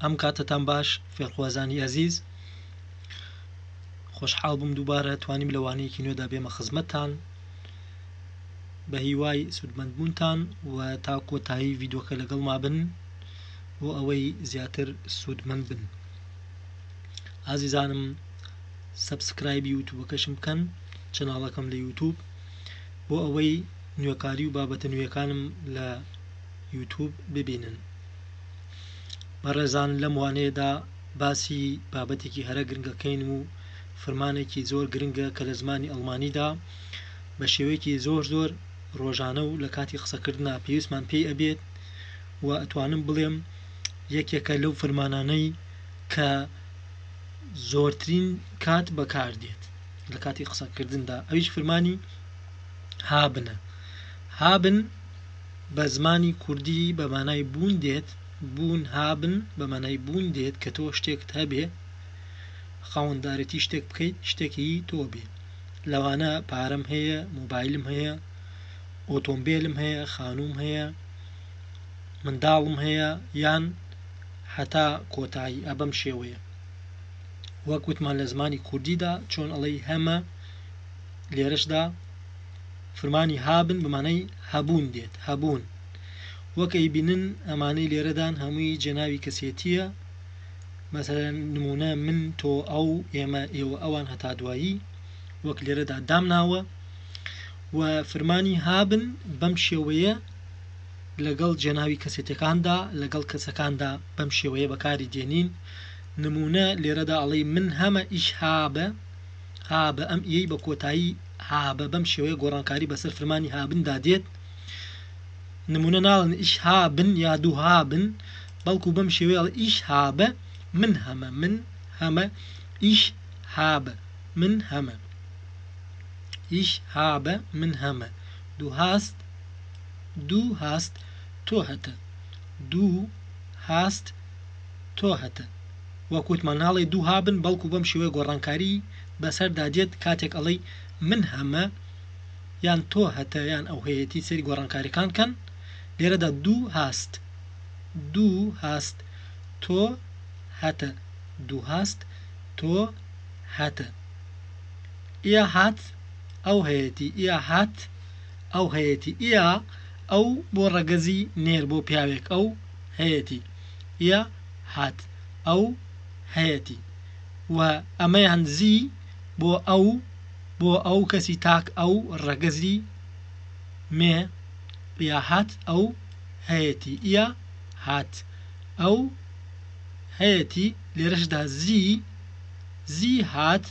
ئەم کاتەتان باش فێرخوازانی ئەزیز خۆشحاڵ بووم دووبارە توانیم لە وانەیەکی نوێدا بێمە خزمەتتان بە هیوای سوودمەندبوونتان و تا کۆتایی ڤیدۆکە لەگەڵما بن بۆ ئەوەی زیاتر سوودمەند بن ئازیزانم subscribe ی یوتوبەکەشم بکەن channel ەکەم لە یوتوب بۆ ئەوەی نوێکاری و بابەتە نوێیەکانم لە یوتوب ببینن. بەڕێزان لەم وانەیەدا باسی بابەتێکی هەرە گرنگەکەین و فرمانێکی زۆر گرنگە کە لە زمانی ئەڵمانیدا بە شێوەیەکی زۆر زۆر ڕۆژانە و لە کاتی قسەکردنا پێویستمان پێی ئەبێت و ئەتوانم بڵێم یەکێکە لەو فرمانانەی کە زۆرترین کات بەکاردێت لە کاتی قسەکردندا ئەویش فرمانی haben ە. haben بە زمانی کوردی بە مانای بوون دێت، بوون haben بە مانای بوون دێت کە تۆ شتێکت هەبێ، خاوەندارێتی شتێک بکەیت، شتێک هی تۆ بێ. لەوانە پارەم هەیە، مۆبایلم هەیە، ئۆتۆمبێلم هەیە، خانووم هەیە، منداڵم هەیە یان هەتا کۆتایی ئە بەم شێوەیە. وەک وتمان لە زمانی کوردیدا چۆن ئەڵێی هەمە لێرەشدا فرمانی haben بە مانای هەبوون دێت، هەبوون. وەک ئەیبینن ئەمانەی لێرەدان هەمووی جێناوی کەسێتییە، مەسەلەن نموونە من، تۆ، ئەو، ئێمە، ئێوە، ئەوان هەتا دوایی، وەک لێرەدا دامناوە. و فرمانی haben بەم شێوەیە لەگەڵ جێناوی کەسێتیەکاندا، لەگەڵ کەسەکاندا بەم شێوەیە بەکاری دێنین. نموونە لێرەدا ئەڵێی من هەمە ich habe، habe ئەم ی بە کۆتایی habe بەم شێوەیە گۆڕانکاری بەسەر فرمانی haben دا دێت. نمونە ناڵێن ich haben یا du haben بەڵکو بەم شێوەیە ئەڵێ ich habe من هەمە من هەمە ich habe من هەمە ich habe من هەمە du hast du hast تۆ هەتە du hast تۆ هەتە. وەک وتمان ناڵێی du haben بەڵکو بەم شێوەیە گۆڕانکاری بەسەردا دێت کاتێک ئەڵێی من هەمە یان تۆ هەتە یان ئەو هەیەتی سەیری گۆڕانکاریەکان کەن لێرەدا du hast du hast تۆ هەتە du hast تۆ هەتە er hat ئەو هەیەتی er hat ئەو هەیەتی er ئەو بۆ ڕەگەزی نێر بۆ پیاوێک ئەو هەیەتی er hat ئەو هەیەتی و ئەمەیان sie بۆ ئەو بۆ ئەو کەسی تاک ئەو ڕەگەزی مێ er hat ئەو هەیەتی er hat ئەو هەیەتی لێرەشدا sie sie hat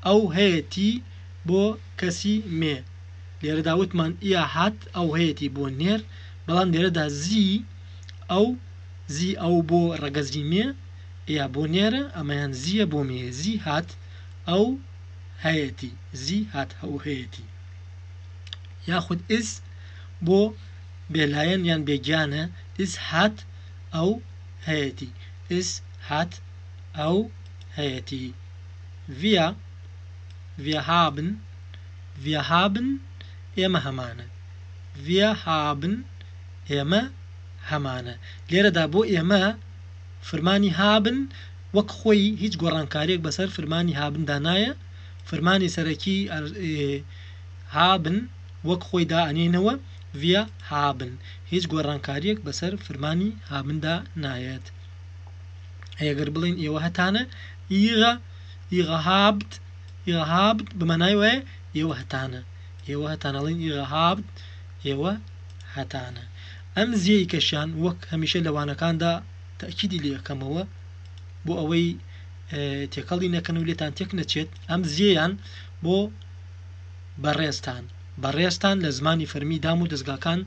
ئەو هەیەتی بۆ کەسی مێ لێرەدا وتمان er hat ئەو هەیەتی بۆ نێر بەڵام لێرەدا sie ئەو sie ئەو بۆ ڕەگەزی مێ er بۆ نێرە ئەمەیان sie یە بۆ مێ sie hat ئەو هەیەتی sie hat ئەو هەیەتی یاخود es بۆ بێلایەن یان بێگیانە es hat ئەو هەیەتی es hat ئەو هەیەتی wir wir haben wir haben ئێمە هەمانە wir haben ئێمە هەمانە. لێرەدا بۆ ئێمە فرمانی haben وەک خۆی هیچ گۆڕانکاریەک بەسەر فرمانی haben دا نایە، فرمانی سەرەکی haben وەک خۆی دائەنێینەوە wir haben هیچ گۆڕانکاریەک بەسەر فرمانی haben دا نایەت. ئەی ئەگەر بڵێین ئێوە هەتانە ihr ihr habt ihr habt بە مانای وایە ئێوە هەتانە ئێوە هەتانە ئەڵێین ihr habt ئێوە هەتانە. ئەم Sie ی کەشیان وەک هەمیشە لە وانەکاندا تەئکیدی لێ ئەکەمەوە بۆ ئەوەی تێکەڵی نەکەن و لێتان تێک نەچێت ئەم Sie یان بۆ بەڕێزتان بەڕێزتان لە زمانی فەرمی دام و دەزگاکان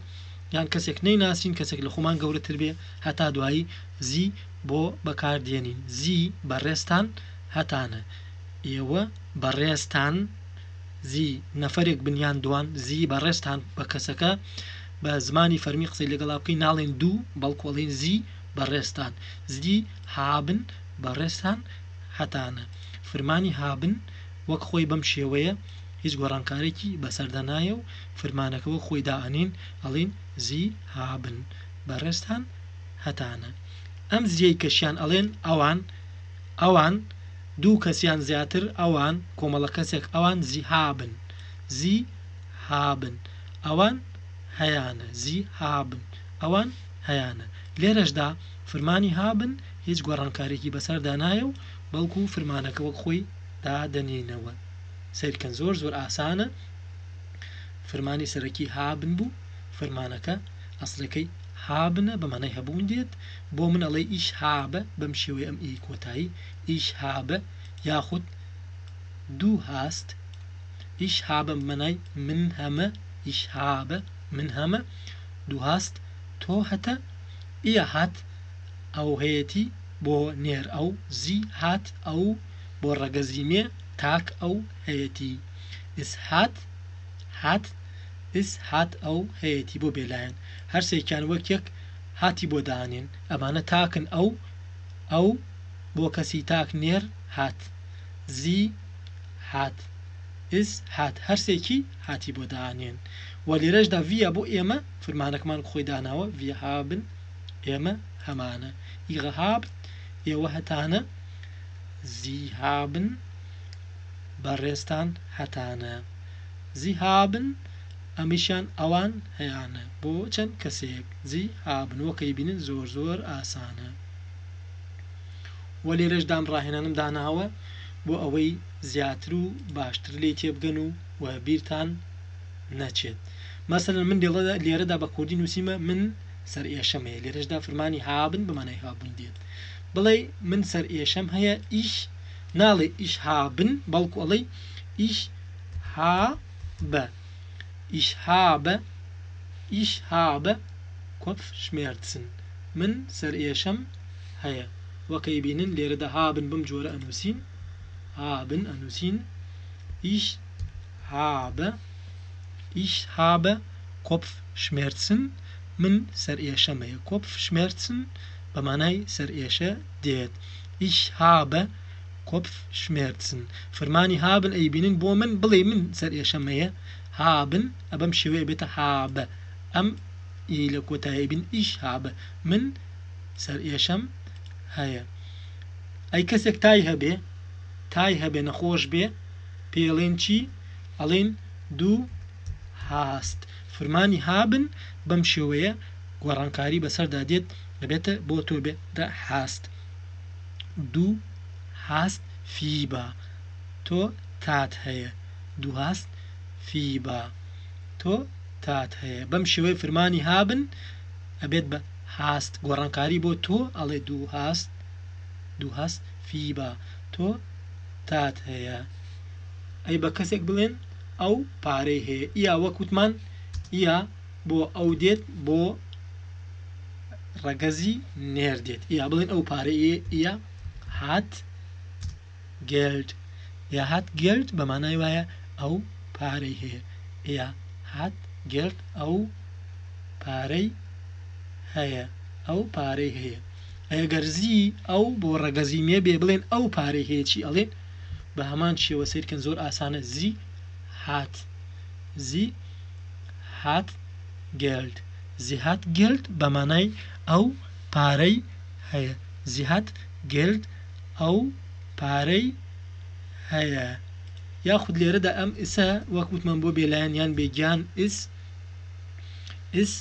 یان کەسێک نەیناسین کەسێک لە خۆمان گەورەتر بێ هەتا دوایی Sie بۆ بەکار دێنین Sie بەڕێزتان هەتانە ئێوە بەڕێزتان Sie نەفەرێک بن یان دوان Sie بەڕێزتان بە کەسەکە بە زمانی فەرمی قسەی لەگەڵا بکەین ناڵێن du بەڵکو ئەڵێین Sie بەڕێزتان Sie haben بەڕێزتان هەتانە فرمانی haben وەک خۆی بەم شێوەیە هیچ گۆڕانکارێکی بەسەردا نایە و فرمانەکە وەک خۆی دائەنێین ئەڵێین Sie haben بەڕێزتان هەتانە. ئەم زیەی کەشیان ئەڵێن ئەوان، ئەوان، دوو کەس یان زیاتر، ئەوان، کۆمەڵە کەسێک، ئەوان sie haben، sie haben، ئەوان هەیانە، sie haben، ئەوان هەیانە. لێرەشدا فرمانی haben هیچ گۆڕانکاریەکی بەسەردا نایە و بەڵکو فرمانەکە وەک خۆی دادەنێینەوە. سەیرکەن زۆر زۆر ئاسانە. فرمانی سەرەکی haben بوو، فرمانەکە ئەسڵەکەی haben ە بە مانای هەبوون دێت. بۆ من ئەڵێی ich habe بەم شێوەیە ئەم ی کۆتایی ich habe یاخود du hast ich habe بە مانای من هەمە ich habe من هەمە du hast تۆ هەتە er hat ئەو هەیەتی بۆ نێر ئەو sie hat ئەو بۆ ڕەگەزی مێ تاک ئەو هەیەتی es hat hat es hat ئەو هەیەتی بۆ بێلایەن هەرسێکیان وەک یەک hat ی بۆ دانێن ئەمانە تاکن ئەو ئەو بۆ کەسی تاک نێر hat sie hat es hat هەرسێکی hat ی بۆ دانێن وە لێرەشدا wir بۆ ئێمە فرمانەکەمان خۆی داناوە wir haben ئێمە هەمانە ihr habt ئێوە هەتانە Sie haben بەڕێزتان هەتانە Sie haben ئەمیشیان ئەوان هەیانە بۆ چەند کەسێک Sie haben وەک ئەیبینن زۆر زۆر ئاسانە وە لێرەشدام ڕاهێنانم داناوە بۆ ئەوەی زیاتر و باشتر لێی تێبگەن و وە بیرتان نەچێت مەسەلەن من لێرەدا بە کوردی نووسیمە من سەرئێشەم هەیە لێرەشدا فرمانی haben بە مانای هەبوون دێت بڵێ من سەرئێشەم هەیە ich ناڵێ ich haben بەڵکو ئەڵێ ich habe ich habe ich habe Kopfschmerzen من سەرئێشەم هەیە وەک ئەیبینن لێرەدا haben بەم جۆرە ئەنووسین haben ئەنووسین ich habe ich habe Kopfschmerzen من سەرئێشەم هەیە Kopfschmerzen بە مانای سەرئێشە دێت ich habe Kopfschmerzen فرمانی haben ئەیبینن بۆ من بڵێ من سەرئێشەم هەیە haben ئەبەم شێوەیە بێتە habe ئەم ی لە کۆتایی بین ich habe من سەرئێشەم هەیە ئەی کەسێک تای هەبێ تای هەبێ نەخۆش بێ پێڵێن چی ئەڵێن du hast فرمانی haben بەم شێوەیە گۆڕانکاری بەسەردا دێت دەبێتە بۆ تۆ بێتە hast du hast Fieber تۆ تات هەیە du hast Fieber تۆ تات هەیە بەم شێوەیە فرمانی haben ئەبێت بە hast گۆڕانکاری بۆ تۆ ئەڵێ du hast du hast Fieber تۆ تات هەیە ئەی بە کەسێک بڵێن ئەو پارەی هەیە er وەک وتمان er بۆ ئەو دێت بۆ ڕەگەزی نێر دێت er بڵێن ئەو پارەی er hat Geld er hat Geld بە مانای وایە ئەو پارەی هەیە er hat Geld ئەو پارەی هەیە ئەو پارەی هەیە ئەگەر sie ئەو بۆ ڕەگەزی مێ بێ بڵێن ئەو پارەی هەیە چی ئەڵێن بە هەمان شێوە سیرکەن زۆر ئاسانە sie hat sie hat Geld sie hat Geld بە مانای ئەو پارەی هەیە sie hat Geld ئەو پارەی هەیە یاخود لێرەدا ئەم es ە وەک وتمان بۆ بێلایەن یان بێگیان es es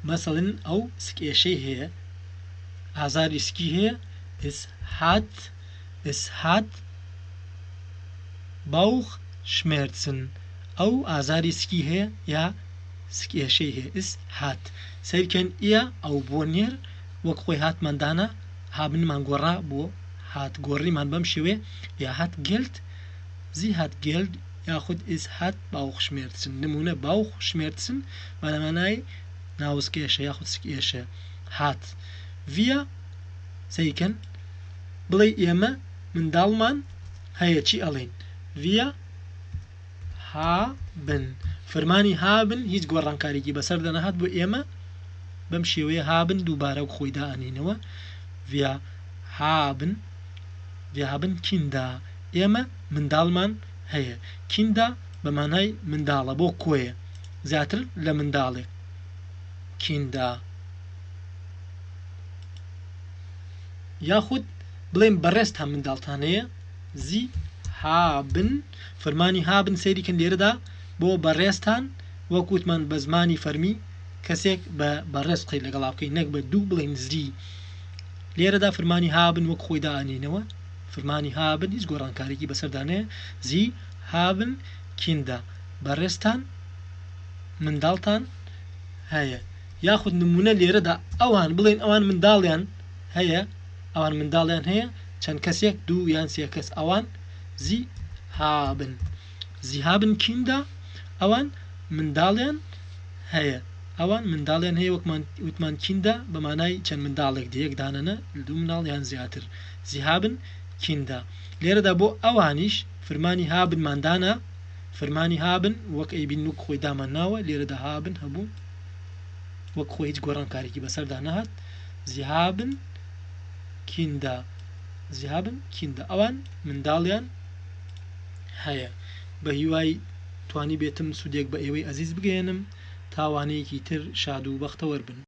مەسەڵەن ئەو سکئێشەی هەیە ئازاری سکی هەیە es hat es hat Bauchschmerzen ئەو ئازاری سکی هەیە یا سکئێشەی هەیە es hat سەیرکەن er ئەو بۆ نێر وەک خۆی hat مان دانا haben مان گۆڕا بۆ hat گۆڕیمان بەم شێوەیە er hat Geld sie hat Geld یاخود es hat Bauchschmerzen نمونە Bauchschmerzen بە مانای ناوسکێشە یاخود سکئێشە hat wir سەیکەن بڵێ ئێمە منداڵمان هەیە چی ئەڵێن wir haben فرمانی haben هیچ گۆڕانکاریکی بەسەردا نەهات بۆ ئێمە بەم شێوەیە haben دووبارە خۆی دائەنینەوە wir haben wir haben Kinder ئێمە منداڵمان هەیە Kinder بە مانای منداڵە بۆ کۆیە زیاتر لە منداڵێک Kinder. یاخود بڵێن بەڕێزتان منداڵتان هەیە Sie haben فرمانی haben سەیری کەن لێرەدا بۆ بەڕێزتان وەک وتمان بە زمانی فەرمی کەسێک بە بەڕێز قسەی لەگەڵا بکەین نەک بە دوو بڵێین Sie لێرەدا فرمانی haben وەک خۆی دائەنێینەوە فرمانی haben هیچ گۆڕانکاریکی بەسەردا نەیە Sie haben Kinder بەڕێزتان منداڵتان هەیە یاخود نمونە لێرەدا ئەوان بڵێن ئەوان منداڵیان هەیە ئەوان منداڵیان هەیە چەند کەسێک دوو یان سێ کەس ئەوان Sie haben Sie haben Kinder ئەوان منداڵیان هەیە ئەوان منداڵیان هەیە وەکمان وتمان Kinder بە مانای چەند منداڵێک دێ یەک دانە نە دوو منداڵ یان زیاتر Sie haben Kinder لێرەدا بۆ ئەوانیش فرمانی haben مان دانا فرمانی haben وەک ئەیبینن وەک خۆی دامان ناوە لێرەدا haben هەبوو وەک خۆی هیچ گۆڕانکاریکی بەسەردا نەهات Sie haben Kinder Sie haben Kinder ئەوان منداڵیان هەیە بە هیوای توانیبێتم سوودێک بە ئێوەی ئەزیز بگەیەنم تا وانەیەکی تر شاد و بەختەوەر بن.